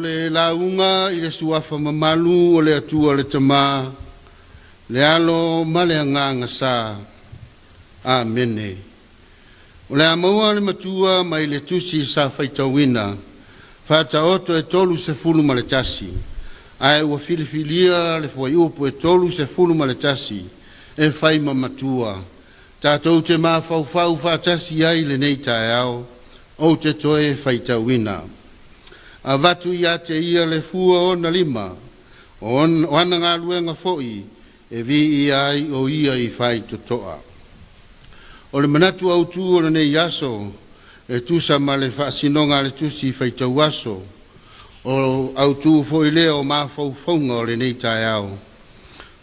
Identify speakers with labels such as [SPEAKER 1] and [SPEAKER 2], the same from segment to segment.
[SPEAKER 1] le lauga i le suafa mamalu o le Atua le Tama, le Alo ma le Agaga Sa. Amene. O le a maua le matua mai le tusi sa faitauina, Faataoto e 31, ae ua filifilia le fuaiupu e 31 e fai ma matua, tatou te mafaufau faatasi ai i lenei taeao, ou te toe faitauina. Avatu ia te ia le fua o ona lima, o ana galuega foi e viia ai o ia i faitotoa. O le manatu autu o lenei aso e tusa ma le faasinoga a le tusi faitau aso, o autu foi lea o mafaufauga o lenei taeao.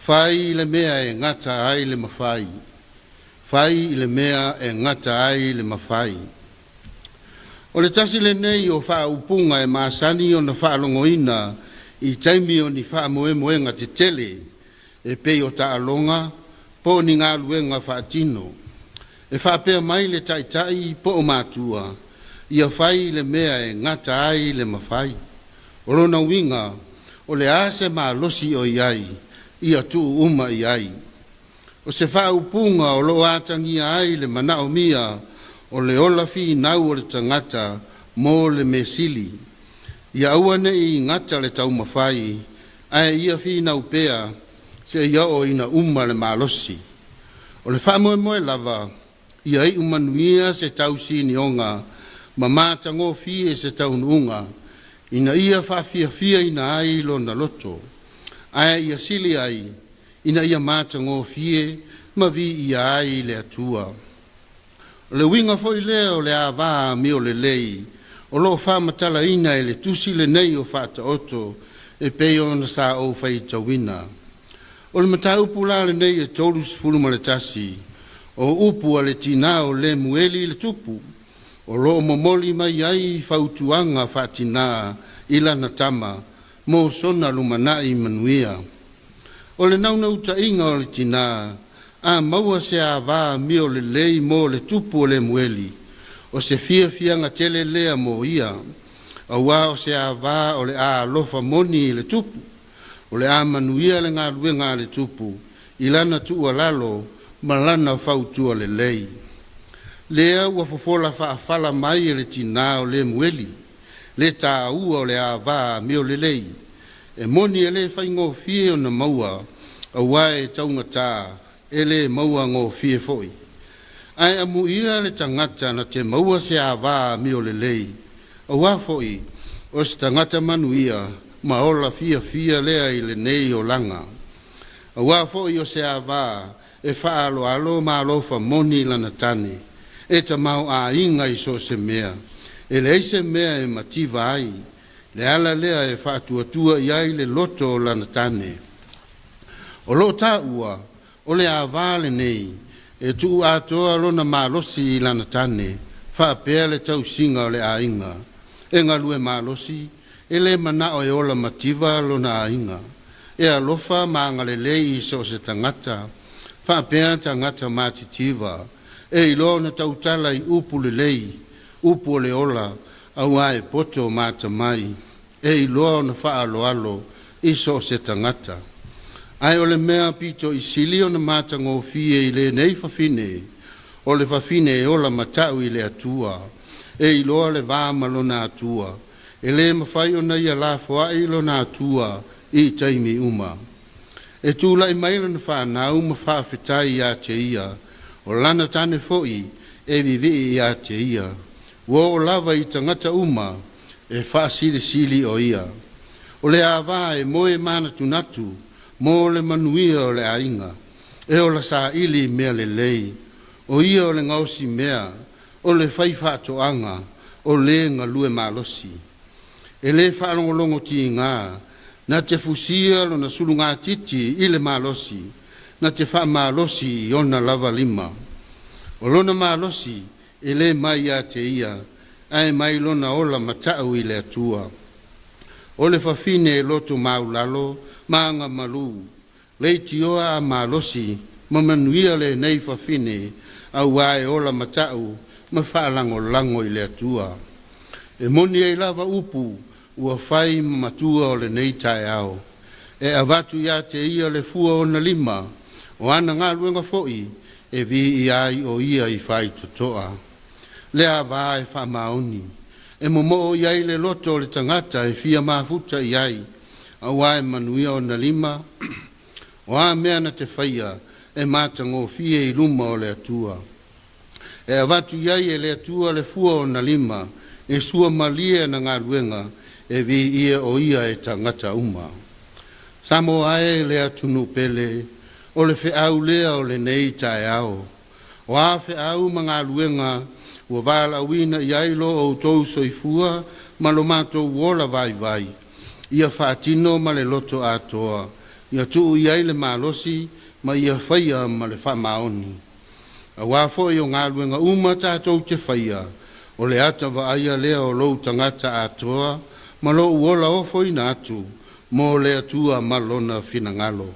[SPEAKER 1] Fai le mea e gata ai le mafai. Fai le mea e gata ai le mafai. O le tasi lenei o faaupuga e masani ona faalogoina i taimi o ni faamoemoega tetele e pei o taaloga po o ni galuega faatino. E faapea mai le taitai po o matua, ia fai le mea e gata ai le mafai. O lona uiga, o le a se malosi o i ai, ia tuu uma i ai. O se faaupuga o lo o atagia ai le manaomia o le ola finau o le tagata mo le mea sili. Ia aua ne i gata le taumafai, ae ia finau pea seia oo ina uma le malosi. O le faamoemoe lava, ia iu manuia se tausinioga ma matagofie se taunuuga ina ia faafiafiaina ai lona loto, ae ia sili ai ina ia matagofie ma viia ai le Atua. O le uiga foi lea o le ava amiolelei o lo o faamatalaina e le tusi lenei o Faataoto e pei ona sa ou faitauina. O le mataupu la lenei e 31, o upu a le tinā o Lemueli le tupu, o lo o momoli mai ai fautuaga faatinā i lana tama mo sona lumanai manuia. O le naunautaiga o le tinā, a maua se ava amiolelei mo le tupu o Lemueli, o se fiafiaga tele lea mo ia, auā o se ava o le a alofa moni i le tupu, o le a manuia le galuega a le tupu i lana tuualalo ma lana fautua lelei. Lea ua fofola faafala mai e le tinā o Lemueli le tāua o le ava amiolelei. E moni e le faigofie ona maua, auā e taugata, e le maua gofie foi. Ae amuia le tagata na te maua se ava amiolelei, auā foi o se tagata manuia ma ola fiafia lea i lenei olaga. Auā foi o se ava e faaaloalo ma alofa moni lana tane, e tamaoaiga i so o se mea, e leai se mea e mativa ai, le ala lea e faatuatua i ai le loto o lana tane. O lo o taua o le ava lenei e tuu atoa lona malosi i lana tane faapea le tausiga o le aiga. E galue malosi, e le manao e ola mativa lona aiga. E alofa ma agalelei i so o se tagata, faapea tagata matitiva. E iloa ona tautala i upu lelei, upu o le ola, auā e poto ma atamai. E iloa ona faaaloalo i so o se tagata. Ae o le mea pito i sili ona matagofie i lenei fafine, o le fafine e ola matau i le Atua, e iloa le va ma lona Atua, e le mafai ona ia lafoai lona Atua i taimi uma. E tulai mai lana fanau ma faafetai ia te ia, o lana tane foi e vivii ia te ia. Ua oo lava i tagata uma e faasilisili o ia. O le ava e moe manatunatu mo le manuia o le aiga, e ola saili i mea lelei. O ia o le gaosimea, o le faifaatoaga, o le galue malosi. E le faalogologo tiga, na te fusia lona sulugatiti i le malosi, na te faamalosi i ona lava lima. O lona malosi e le mai ia te ia, ae mai lona ola matau i le Atua. O le fafine e loto maulalo ma agamalu, leitioa a malosi ma manuia lenei fafine, auā e ola matau ma faalagolago i le Atua. E moni ai lava upu ua fai ma matua o lenei taeao. E avatu ia te ia le fua o ona lima, o ana galuega foi e viia ai o ia i faitotoa. Lea va e faamaoni, e momoo i ai le loto o le tagata e fia mafuta i ai, auā e manuia ona lima, o a mea na te faia e matagofie i luma o le Atua. E avatu i ai e le Atua le fua o ona lima, e suamalie ana galuega, e viia o ia e tagata uma. Samoa e le atunuu pele, o le feau lea o lenei taeao. O a feau ma galuega ua valaauina i ai lo outou soifua ma lo matou ola vaivai, ia faatino ma le loto atoa, ia tuu i ai le malosi ma ia faia ma le faamaoni. Auā foi o galuega uma tatou te faia, o le ata vaaia lea o lou tagata atoa ma lou ola ofoina atu mo le Atua ma Lona finagalo.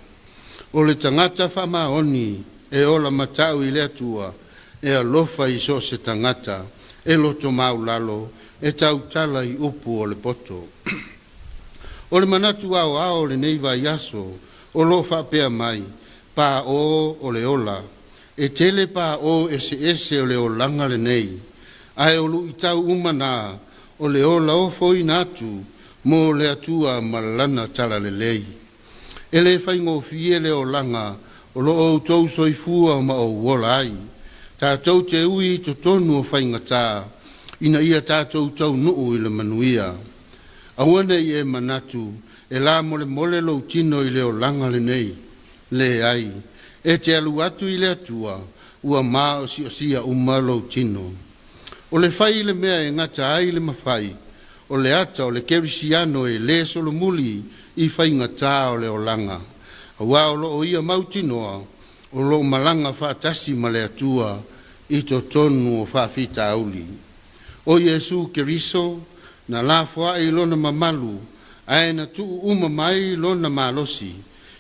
[SPEAKER 1] O le tagata faamaoni e ola matau i le Atua, e alofa i so o se tagata, e loto maualalo, e tautala i upu o le poto. O le manatu aoao o lenei vaiaso o lo o faapea mai, paō o le ola. E tele paō eseese o le olaga lenei, ae o luitau uma na o le ola ofoina atu mo le Atua ma Lana Talalelei. E le faigofie le olaga o lo o outou soifua ma ou ola ai. Tatou te ui i totonu o faigata ina ia tatou taunuu i le manuia. Aua ne i e manatu e lamolemole lou tino i le olaga lenei. Leai, e te alu atu i le Atua ua maosiosia uma lou tino. O le fai le mea e gata ai le mafai, o le ata o le kerisiano e le solomuli i faigata o le olaga, auā o lo o ia mautinoa o lo o malaga faatasi ma le Atua i totonu o faafitauli. O Iesu Keriso na lafoai lona mamalu ae na tuu uma mai lona malosi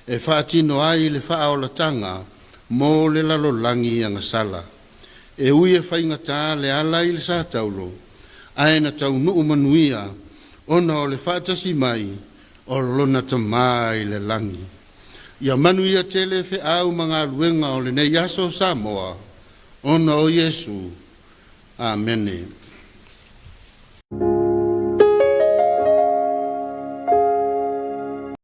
[SPEAKER 1] e faatino ai le faaolataga mo le lalolagi agasala. E ui e faigata le ala i le satauro, ae na taunuu manuia ona o le faatasi mai o lona Tamā i le lagi. Ia manuia tele feau ma galuega o lenei aso Samoa, ona o Iesu. Amene.